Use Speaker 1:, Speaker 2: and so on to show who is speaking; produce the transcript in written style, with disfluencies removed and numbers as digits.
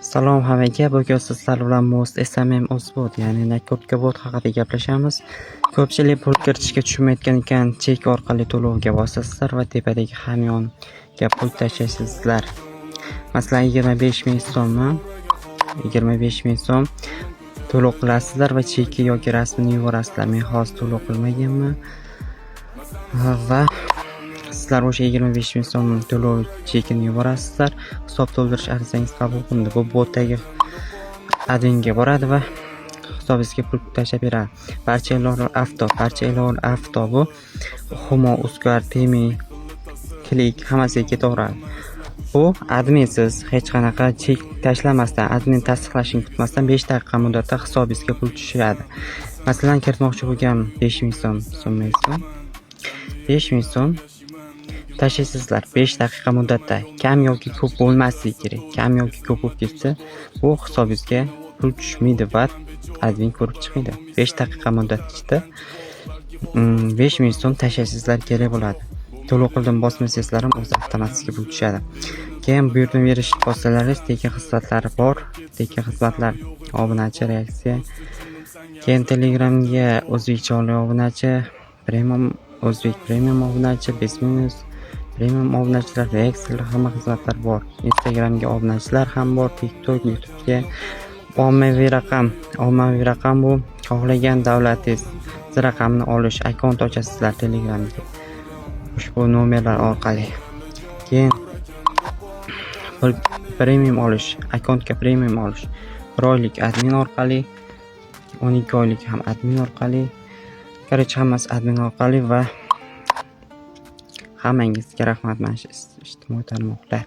Speaker 1: Salom hammaga, bugun sizlar bilan Most SMM Uzbot, ya'ni накрутка bot haqida gaplashamiz. Ko'pchilik pul kiritishga tushunmayotgan ekan, chek orqali to'lovga bosasizlar va tepadagi hamyonga pul tashlaysizlar. Masalan, 25 ming so'mmi, 25 ming so'm to'lov qilasizlar va cheki yoki rasmini yuborasizlar. Men hozir to'lov qilmaganman va sizlar o'sha 25 ming so'm to'lov chekini yuborasizlar. Hisob to'ldirish arizangiz qabul qilindi. Bu botdagi adminga boradi va hisobingizga pul tashlab beradi. Barcha ilovalar avto, barcha ilovalar avto, bu Humo, Uzcard, Temi, Click, hammasiga ketaveradi. Bu adminsiz, hech qanaqa chek tashlamasdan, admin tasdiqlashini kutmasdan 5 daqiqa muddatda hisobingizga pul tushadi. Masalan, kiritmoqchi bo'lgan 5 ming so'm summangizni, 5 ming so'm tashlaysizlar 5 daqiqa muddatda. Kam yoki ko'p bo'lmasligi kerak. Kam yoki ko'p bo'lib ketsa, bu hisobingizga pul tushmaydi va admin ko'rib chiqmaydi. 5 daqiqa muddat ichida 5 ming so'm tashlaysizlar kerak bo'ladi. To'lov qildim bosmasangizlar ham, o'zi avtomatik pul tushadi. Keyin buyurtma berish bossalaringiz, tekin xizmatlari bor. Tekin xizmatlar: obunachi, reaksiya. Keyin Telegramga o'zbekcha obunachi, premium, o'zbek premium obunachi, без минус premium obunachilar, reaksiyalar, hamma xizmatlar bor. Instagramga obunachilar ham bor, TikTok, YouTube'ga ommaviy raqam. Ommaviy raqam bu xohlagan davlatingiz raqamini olish, akkaunt ochasizlar Telegramga ushbu nomerlar orqali. Keyin premium olish, akkauntga premium olish. 1 oylik admin orqali, 12 oylik ham admin orqali. Короче, hammasi admin orqali va hammangizga rahmat, mana shu ijtimoiy tarmoqlar.